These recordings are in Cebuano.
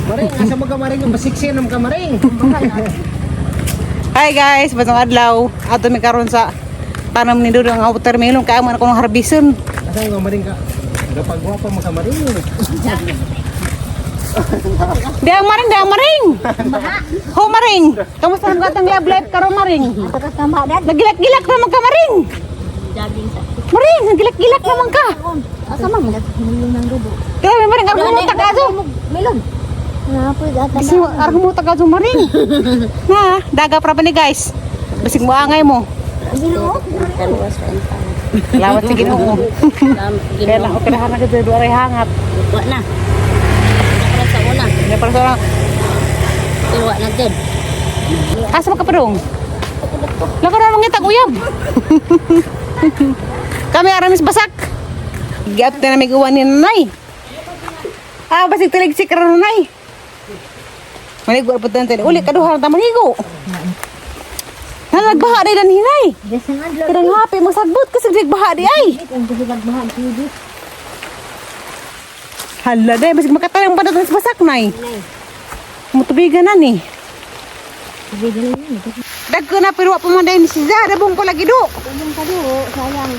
Maring, asa mo ka, Maring? Masiksin ang ka, Maring. Hi guys, batong adlaw. Ato mi karon sa tanam ni Dudong ang watermelon kay man akong harbison. Asa mo ka, Maring ka? Gapagwapa mo ka, Maring. Di ang maring, di ang maring. Ho maring. Kamusta ang atong love life karon, Maring? Nagilak-gilak naman ka, Maring. Maring, nagilak-gilak naman ka. Asa man mo? Milon ng dugo. Grabe Maring, arang humuta ka ato. Milon. Na po ata. Bisig mo, arang humuta ka ato, Maring. Na, daga pra pa ni guys. Bisig mo angay mo. Ginoo. Lawat sa Ginoo. Kaya lang, okay na ka dito, aray hangat. Wa na. Para sa una. Hindi para sa orang. Pero wa na jud. Asa ba ka padung? Lako na mangitag uyab. Kami aramis basak. Giap na namin uwan ni nanay. Ah, basig taligsik ra nanay. Maligo pa tan tali. Uli kaduha ta maligo. Nalagbaha di dan hinay. Bisan adlaw. Kadang hapi mo sagbot kasi nagbaha di ay. Ang bisag baha jud. Hala day basig makatarang pa sa basak nay. Nay. Mutubigan na ni. Tubigan na ni. Dagko na pero wa pa man day ni si Zara bung palagi do. Tubong ka do, sayang.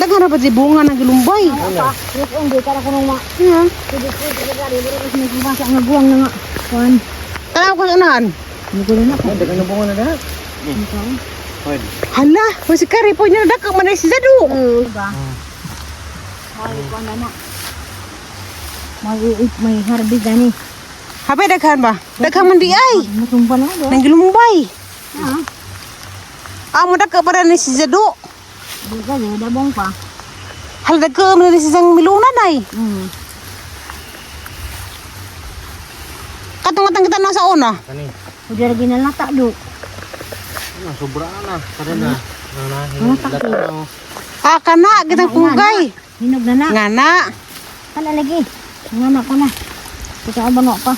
Daghan ra pa di bunga ng gilumbay. Pa, yes on di kara kuno ma. Yeah. Pwede pwede ka dali pero mas mabasa nga buwang na nga. Kuan. Tanaw ko sa unahan. Mugulo na ko. Ay, dagan na bunga na lahat. Pwede. Hala, masih kari po niya dakak man si Zadu. Ba. May kuan na na. May may harvest gani. Habay daghan ba? Daghan man di ay. Matumpa na do. Nang gilumbay. Ha. Amo dakak para ni si Zadu. Di ka do dabong pa. Hala dagko man ni si Zang milunan ay. Katong atang kita na sa una. Kani. Udah lagi nalata do. Ano, sobra na. Kani na. Na, Ano, na. Ah kana kitang punggay. Hinog na na. Ngana. Kana lagi. Ngana ko na. Kita ba no pa.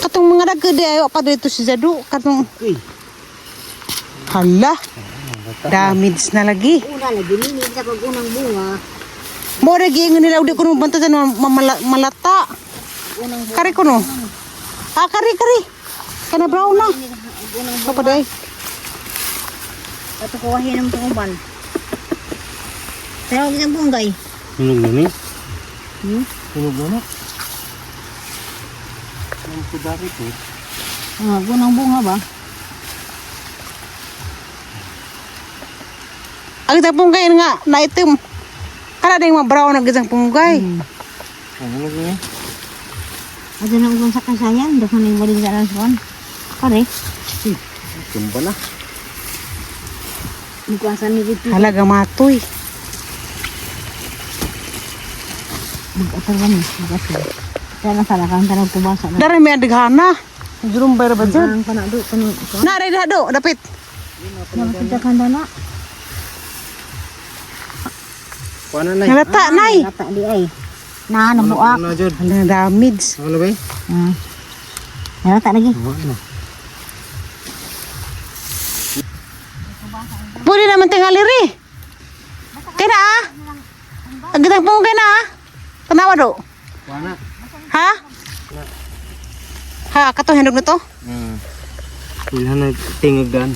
Katong mga dagko di ayo pa dito si Zadu katong Uy. hala. Damage na lagi. Una lagi nini sa pag unang bunga. Mo lagi ingon nila udi kuno bantasan malata. Unang Kari kuno. Ah kari kari. Kana brown na. unang Apa day? Ato ko wahin ang panguban. Pero kitang bunggay. Hinog na ni. Hmm? Hinog na na. Ang kudari ko. Ah, unang bunga ba? Ang isang punggay nga na itim. Kana ding mga brown ang isang punggay. Ang hinog na. Ato na ugon sa kasayan, dakan ni balik sa alas. Pare, Tumba na. nikuasan ni dito. Halaga matoy. Mag-atar ba ni? Mag-atar. Sana sana kang tanong kubasa na. Dari may adighana. Jurumbay ra ba dyan? Ang kana do kanu. Na rin do, dapit. Nakakita kan na. Kuha na na. Nalata nay. Nata di ay. Na nabuak. Ano na, Jod? Hala damage. Ano ba? Ah. Nalata lagi. Ano? Pwede naman tingali ri. Kaya ah. Ang gitang punggay na ah. Tanawa do. Kuha na. Ha? Ha, katong hinog na to? Ilhan na tingag dan.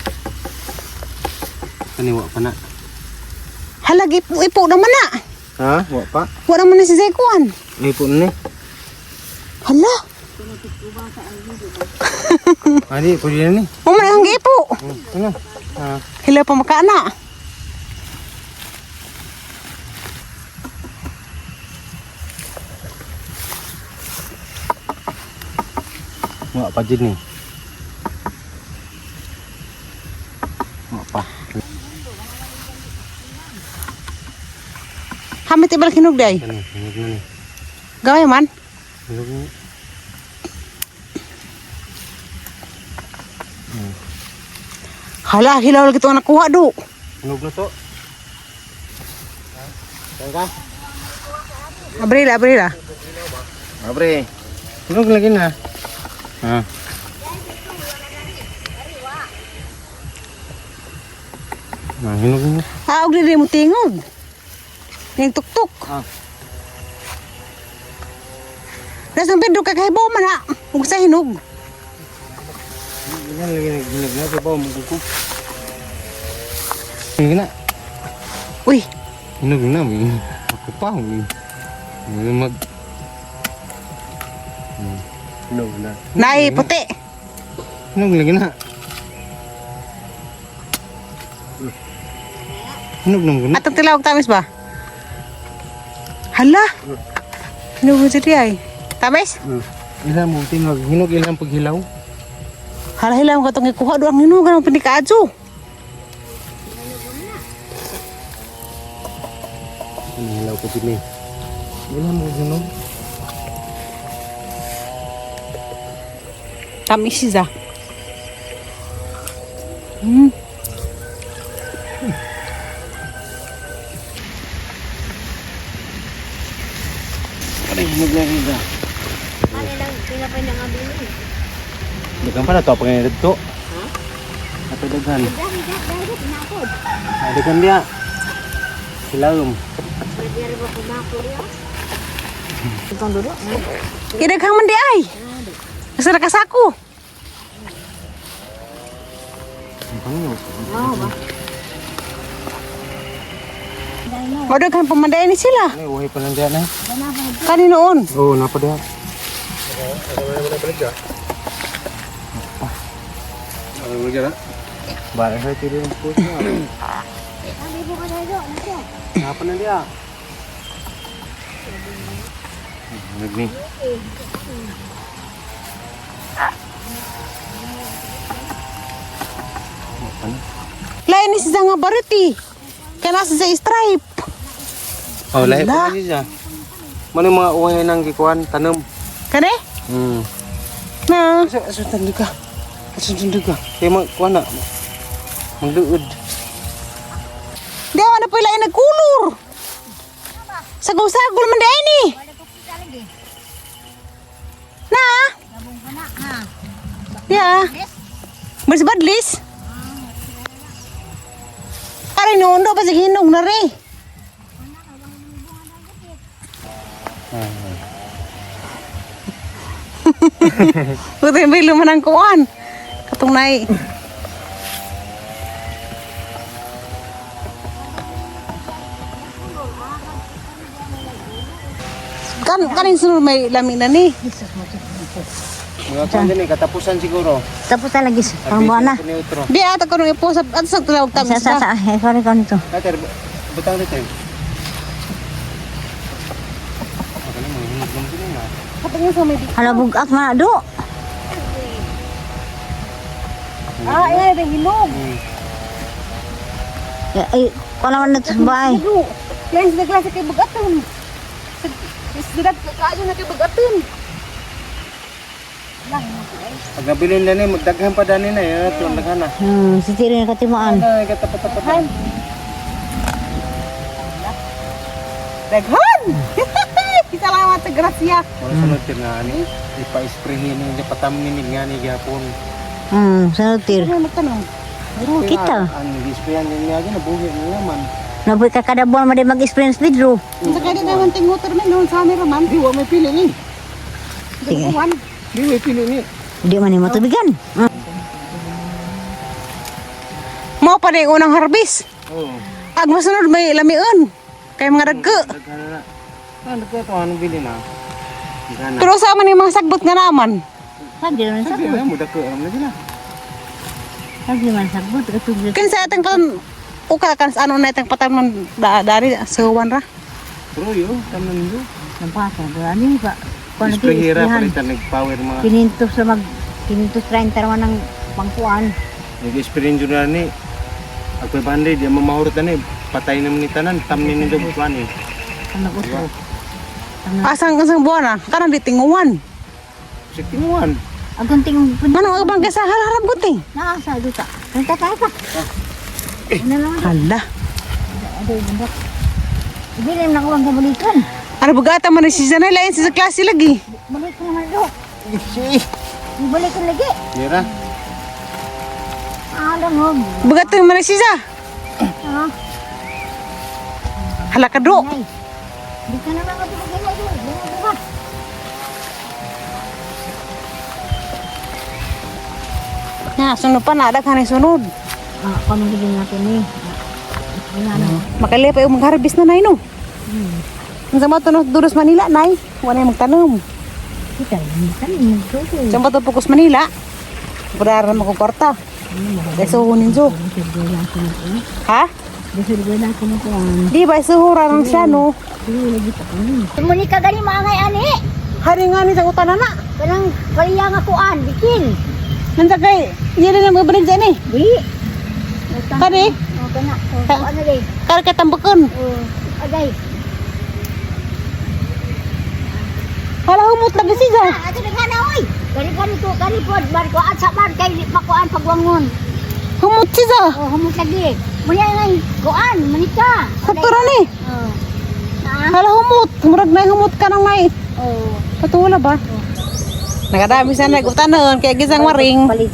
Kani wa pa na. Hala, ipo, ipo naman na. Ha? Wa pa? Wala naman na si Zekuan. Ay po ni. Hala, Adi, pwede na ni. mo man ang ipo. Ano? Ah. Hila pa makaana. Wa pa jud ni. Wa pa. Hamit ibal hinog day. Kani, hinog na ni. Gawin man. Hinog na. Hala, hilaw lagi ito ang nakuha do. Hinog na to. Kaya ka? Abrila, abrila. Abre. Hinog lagi na. Ha. Ah, hinog na. Ah, og dili mo tingog. Ning tuktok. Ah. Nas ang Pedro kakahibaw man na. Ug sa hinog. Ilan lagi naghinog na sa bawo magugo. Hinog na. Uy, Hinog na. Ako pa. Mag... Hinog na. naay puti. Hinog lagi na. Hinog na mo na. Atong tilawag tamis ba? Hala. Hinog mo diri ay. Tamis? Ilan mo tingog. Hinog ilang paghilaw. Hala hilaw ka tong ikuha do ang hinog ang pinikaadyo. Ano hilaw ko din eh. Ilan mo hinog? Tamis siya. Ano hinog na rin ba? Ano lang, pinapay na nga bilin. Daghan pa na to pag dito. Ha? Ato daghan. Dahil, dahil, dahil, pinakod. Ah, daghan dia. Hilawom. Pwede rin ba kumako niya? Itong dulo? Kidaghang man di ay. Asa na kasako? Ang Oo ba? O daghan pa man di ay ni sila. Ano, uhay pa lang diyan eh. Kani noon. Oo, oh, napa diyan. Barang saya tidur yang pus. Sabi po ka tayo, nako. Napa na dia? Hinog ni. Apa na? Lain ni siya nga baruti. Kaya nasa sa stripe. Oh, lahi Ala. pa kasi siya. Mana yung mga uhay nang gikuan tanom. Kani? Na. Asa asa tanda ka? Asa tanda ka? Kaya mag kuan na. Magduod. Di awa na pala nagkulor. Sagol-sagol man di ay ni. Wala ko kita lagi. Na. Gabong ko na, ha? Ya. Mas badlis. Aray noon do pa hinog na re. Buti may luman ang kuan. Katong nai. Kan kanin sunod may lami na ni. Jesus mo, Mga kuan din eh, katapusan siguro. Tapos na lagi, pang buwan na. Neutro. Di ata ko nung ipo sa at sa tulawag tamis Sa, sa, na. sa, eh, sorry ko nito. Kater, butang dito eh. Okay na, mga hinog naman sila na. Katong sa may Hala, bugak na, do. Ah, ay, ay, hinog. Eh, Ay, ko naman na sa bahay. Lain sa klase kay bugaton. Sa sa kaayo na kay bugaton. Pag nabilin na ni, magdaghan pa dani na eh. Ito, daghan na. Si Tiri na katimaan. Ay, katapat-tapat. Daghan. Salamat sa grasya. Wala sunod tir nga ani. Ipa-sprayhin niya patamnin ni nga ni gyapon. Sunod tir. Ano magtanong? Oh, kita. Ang gi-sprayan niya niya nabuhi niya man. Nabuhi ka kada buwan mo din mag-experience Pedro. Sa kaya naman tingutor man noon sa amin raman. Di wa may pili ni. Sige. Kuan. Di may pili ni. Di man ni matubigan. Mao pa na yung unang harvest. Oo. Ag masunod may lamion. Kay mga dagko. Daghan na. Ano ko ito anong bili na? Daghan na. Pero sa man yung mga sagbot nga naman. Sabi naman Sabi sagbot. na mo dako aram na sila. Sabi naman sagbot. Katubig. Kan sa atang kan uka kan sa ano na itang patamnon da dari sa uwan ra. Pero yo, tamnan yo. Nampasa. Ano ba? Kung ano Sprayhira isprehan. palitan nag-power mga. Kinintos sa mag... Kinintos 30 naman ng pangkuan. Nag-sprayin jud na ni. Ag 500 di mamahurot na ni. Patay naman ni tanan, tamnin ni dog kuan eh. Ang nag-utro. Asang asang buwan ah. Kanang di tinguan. Sa tinguan. Ang kunting... Manong abang kay sa harap gunting. Naasa duta. Ang tatay pa. Ano lang? Hala. Aday, bundok. Hindi na nakuha ang kabalikan. Ano bugata man ni si Janay lain sa klase lagi. Balik ko naman do. Balik ko lagi. Mira. Ah, lang Bugata man ni si Za. Ah, Hala ka do. nay. Di ka naman matubigay na doon. Bunga, bunga. Na, sunod pa na daghan ni sunod. Ah, kano gid natin ni. Wala na. Makalipay og mag-harvest na nay no. Ang sama to no Duros Manila nay, wala na magtanom. Kita lang tanim ko. Sa to Pukos Manila. Pudara na mo kwarta. Dahil suhunin so. Ha? Di ba suhura lang siya no? Muni ka gani maangay ani. Hari nga ni sa utanan na. Kanang kaliya nga kuan, bikin. Nanda kay, yun na mga dyan eh. Di. Kani? Oh, kana. Oh, ano day? Kari katambakon. Oh, aday. Hala humot lagi siya. Ah, ato na na oy. Kani kani ko kani pod bar ko at sa bar kay di pa kuan pagwangon. Humot siya. Oh, humot lagi. Muni ngay kuan, muni ka. Sakto ra ni. Oh. Ah, Hala humot. Murag na humot ka nang may. oh. Patula ba? Nakadami sa nagutanon kaya gisang maring. Palit.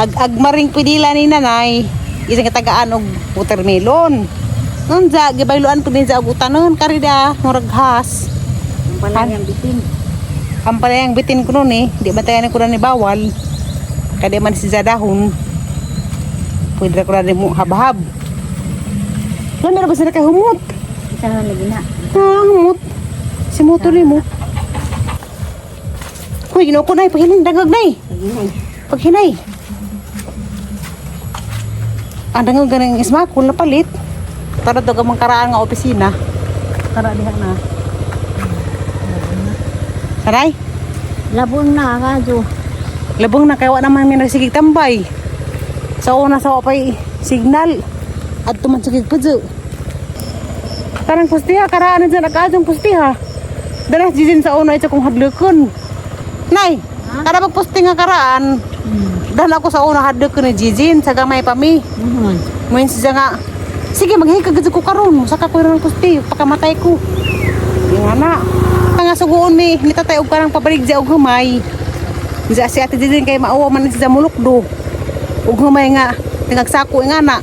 Ag ag maring pidila ni nanay. Isang katagaan og watermelon. Nunja gibayloan pud din sa og utanon karida murag has. Ang palayang bitin. Ang palayang bitin ko noon eh, di ba tayo ko na ni bawal. Kaya di man si dahon. Pwede ra ko na mo habhab. Wala meron ba sila kay humot? Isa na lagi na. Ah, humot. Si motor ni mo. Uy, ginoo ko na, paghinay, dangag na eh. Lagi na. Paghinay. Ang dangag ganing ismakul na palit. Tara daw gamang karaan nga opisina. Tara diha na. Saray? Labon na kadyo. Labong na kay wa naman mi nagsigig tambay. Sa una sa pay signal at tuman sigig pudyo. Tarang pustiha karaan dyan nakaadjong pustiha. Dalas dyan sa una ito kong hadlokon. Nay, kada pagpusti nga karaan. Dahil ako sa una hadlokon ni Jijin sa gamay pa mi. Mhm. Ngayon siya nga, sige maghikag ko karon, saka ko rin pusti, pakamatay ko. Yung ana. Nga suguon mi, ni tatay og karang pabaligya og humay. Diya si Ate Jijin kay mauwa man siya mulukdo. Ug humay nga, tingagsako nga na.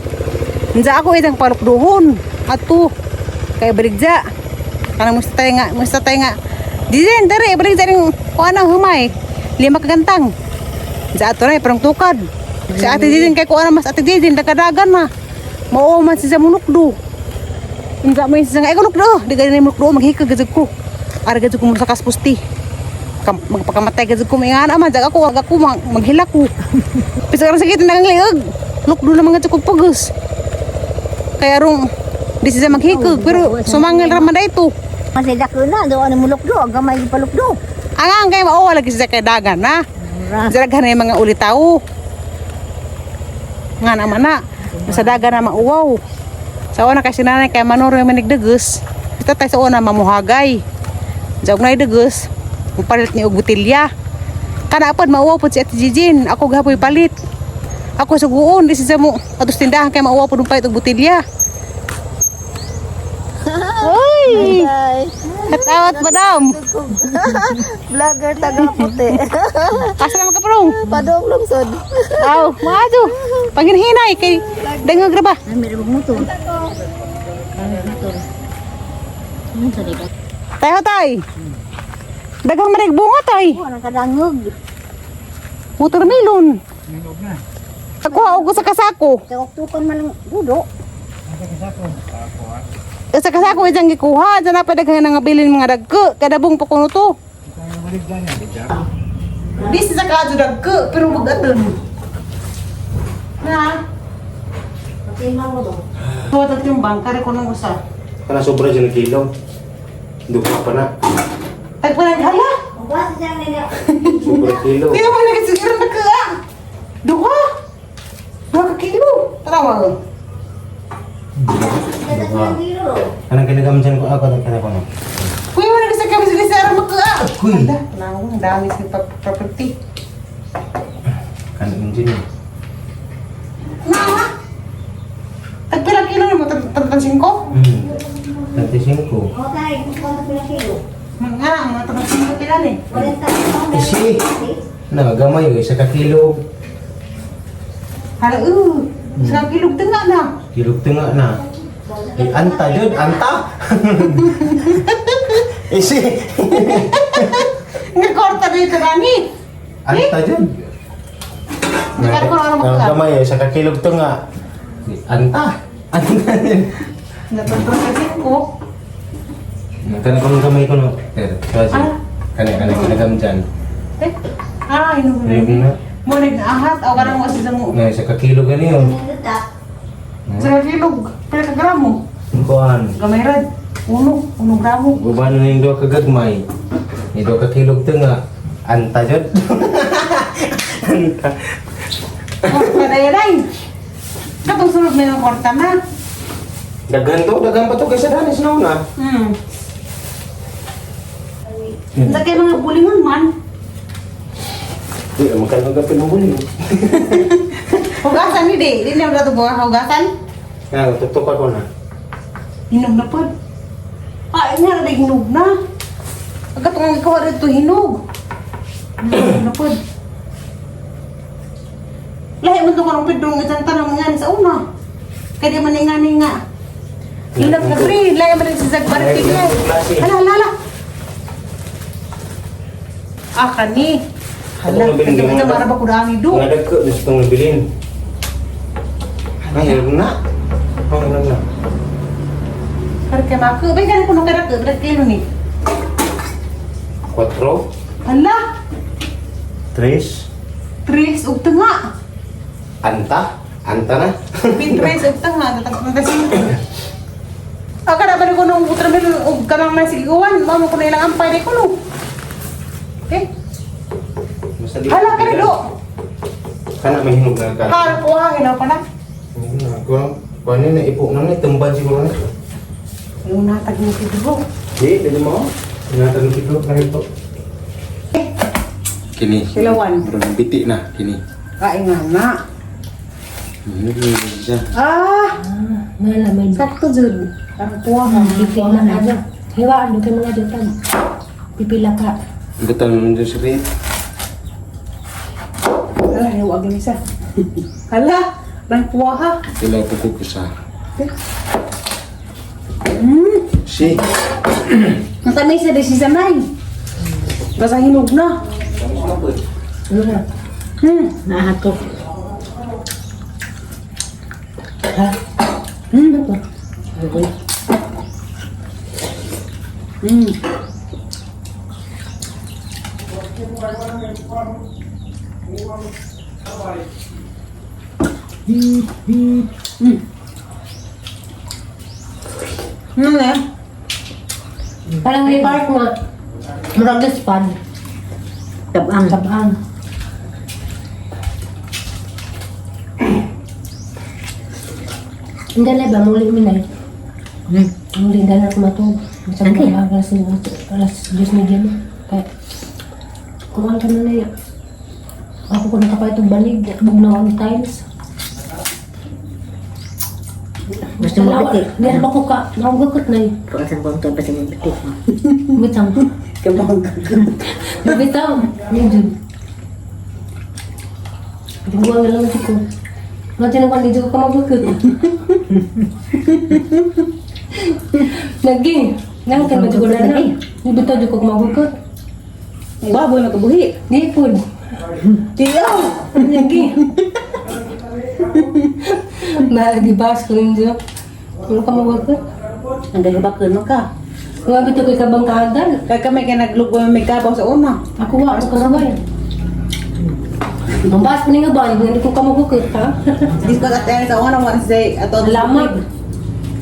Diya ako itang palukduhon. Ato, kay baligya. Kanang musta tayo nga, musta tayo nga. Jijin, dere, baligya ning kuan ang humay. Lima kagantang. Diya ato na, parang tukad. Si Ate Jijin kay kuan mas Ate Jijin, dagadagan na. Mauwa man siya mulukdo. Unsa mo siya nga, ay kulukdo. Di ganyan mulukdo, maghikag gajud ko. Ara gajud ko mo sa kaspusti. Magpakamatay gajud ko mga anak man, jag ako, ag ako maghilak ko. Bisa karon sakit nang liog. Lukdo na mga ko pugos. Kaya rong di siya maghikag, pero sumangil ra man dayto. Masay dako na do ano mulukdo, gamay palukdo. Ang ang kay mauwa lagi siya kay dagan na. Ra. Daghan na yung mga ulitaw. Nga naman na. Sa dagan na mauwaw. Sa una kasi nanay kay manuro yung manigdagos. Ito tayo sa una mamuhagay. Jog na dagos. Palit ni og botelya. Kana apod mauwaw pod si Ate Jijin. Ako gapoy palit. Ako suguon di siya mo atos tindahan kay mauwaw pod palit og botelya. Uy! Katawat madam. Vlogger taga puti. Asa naman ka prong? Padong lungsod. Aw, maadyo. Panginhinay kay dangag ra ba? Ay meron motor. Motor. Ano sa dito? Tayo tay. Daghang manig bunga tay. Oh, ang kadangog. Watermelon. Ako og sa kasako. Tuktukan man ang dudo. Sa kasako isang gikuha, dyan na pa daghan nga bilin mga dagko. Kadabong pa kuno to. This is a kadyo dagko, pero wag aton. Na. Tuwa yung bangkar ko nung usa. Kana sobra dyan ang kilo. Duha pa na. Tagpanan hala. Sobra kilo. Kaya mo nagsigaran na ka. Duha. Duha ka kilo. Tara mo. Duha. Anong kinagamit ko ako? Anong ko? Kuya mo nagsigaran sa sa aram ka. Kuy. Hala, ang dami sa property. Kanang engine eh. Na. Tagpila kilo mo tagtan singko? 35. Okay, kung pila kilo. Mga tagtan singko pila ni. Isi. Nagagamay eh. Isa ka kilo. Hala, Sa kilo tinga na. Kilo tinga na. Eh, anta yun. Anta! Isi. Nga korta dito nani. Anta yun. Kaya ko ano Ang makita. gamay eh, sa kakilog to nga. Anta. Anta. Natutulog kasi ko. Kani ko ng gamay ko no. Pero, kasi. Ah. Kani kani kinagam dyan. Eh, ah, hinog na. Hinog na. Mo nag-ahat o kanang mo sa mo. Ngayon, sa kakilog gani yun. Sa kilog, pila ka gramo? Kuan. Gamay rad. Uno, uno gramo. Guban na yung duha ka gagmay. Ni duha ka kilog to nga. Anta jud. Anta. Oh, kadayaday. Katong sulod na yung kwarta na. Daghan to, daghan pa to kaysa danis na una. Sa kay mga bulingon man. Di, magkano ka pinubuli. Hugasan ni di. Di na dato buha hugasan. Nga, tutukan ko na. Hinog na pod. Ah, nga na hinog na. Katong ikaw dito hinog. Hinog na pod. Lahi man to kanong pidong isang tanong nga sa una. Kaya di man nga ni nga. Hinog na pre, lahi man si Zag Barat kaya. Hala hala hala. Ah kani. Hala, Ako, nabilin kaya yung mga- mara ba kudani do? Mga dagko, gusto kong nabilin. Ay, hinog na. Ay, hinog na. Kaya kay mako, bay gani kuno kay rakö, kilo ni. 4, Hala, 3, tres ug tunga. anta. Anta na. Pintres ug tanga tatag Ah, kada ba ko nung putra meron og kanang may sigiguan, mao mo ko na ilang ampay di ko no. Eh, Basta di- hala ka do. Kana may hinog na ka. Hala ko ha, hinaw pa na. Hinog na. Kuan, kuan ni naipo na ni tumban siguro na. Yung natag ni Pedro. Di, dili mo. Natag ni Pedro kahit to. Kini. Silawan. Murag biti na kini. Ay nga na. Hinog na siya. Ah, Nga may sakto jud. Ang kuha ha. pipila na adyo. Hiwaan do kay mga jutan. Pipila ka. Butan mo dyan sa rate. Hala, hiwa gani sa. Hala, rang kuha ha. Sila po ko sa. Eh. Si. Natamay sa desi sa nay. Basta hinog na. Ano na? Nahato. Ha? Ano to? Okay. Ano na? Parang may park nga. Murag spad. Tabang. Tabang. Hindi na ba? Muli mi na. Muli na lang matug. Masag Okay. na alas alas 10:30 na. Kaya kumain ka na na yan. Ako ko nakapait og banig, bugnaw ang tiles. Gusto mo bitik? Di ba ko ka? Nakugakot na eh. Pagkasan ko ang tuwan pa sa mga bitik. Bitang. Kabang. Bitaw. Medyo. Buwan na lang ko. Mati na kung dito ka mabukot. Naging. Nang kay medyo na na. Di bitaw di ko mabukot. Baboy makabuhi. Di po. Tiyaw. Naging. Ma di bas ko ninyo. Ano ka mabukot? Ang gagabakon mo ka. Nga bitaw kay kabang kaadal. Kaya kami kay naglugo may kabaw sa una. Ako wa ako kasabay. Mambas ko ni nga ba, hindi ko ka mabukot ha. Di ko at sa una once day ato Lamag.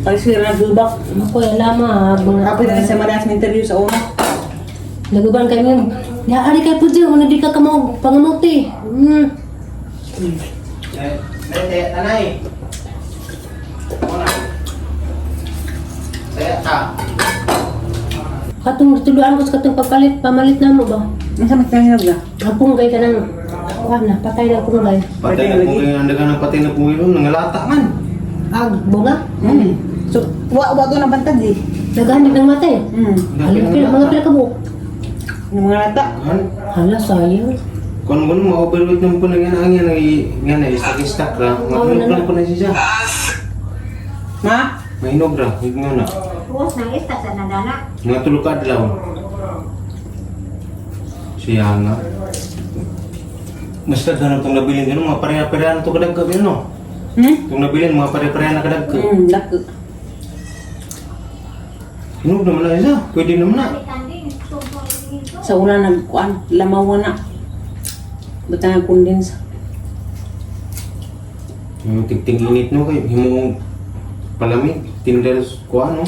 Pag sira na gubak. Ako lama mga Kapoy na sa madas na interview sa una. Naguban kami. Ya, ari kay pudyo, una di ka kamo pangamuti. Nete, tanay. Saya ta. Katong tuluan ko sa katong pagpalit, pamalit na mo ba? Nasa magkahinog na. Ang punggay ka nang kuan na, patay na ang punggay. Patay na po ngayon, ang dagan ng patay na po ngayon, nangalata man. Ag, bunga. So, wa wa to na bantag eh. Naghahanap ng matay. Hala, pila, mga pila ka buok. Yung mga lata. Han, Hala, sayang. kung ano ma-overweight naman ko na nga ang yan, nga na, istak-istak ra. Mahinog lang ko na siya. Ma? Mahinog ra, huwag nga na. Puwas ng ista sa nadana. Mga tulog ka adlaw. Siya nga. Mas daghan itong nabilin yun, mga pareha-pareha na ito kadagka yun, no? Itong nabilin, mga pareha-pareha na kadagka. Dako. Hinog naman na isa, pwede naman na. Sa una nagkuan, lamaw na. Basta nga condense. Yung tigting init no, kay himong palamig, tinders kuha no?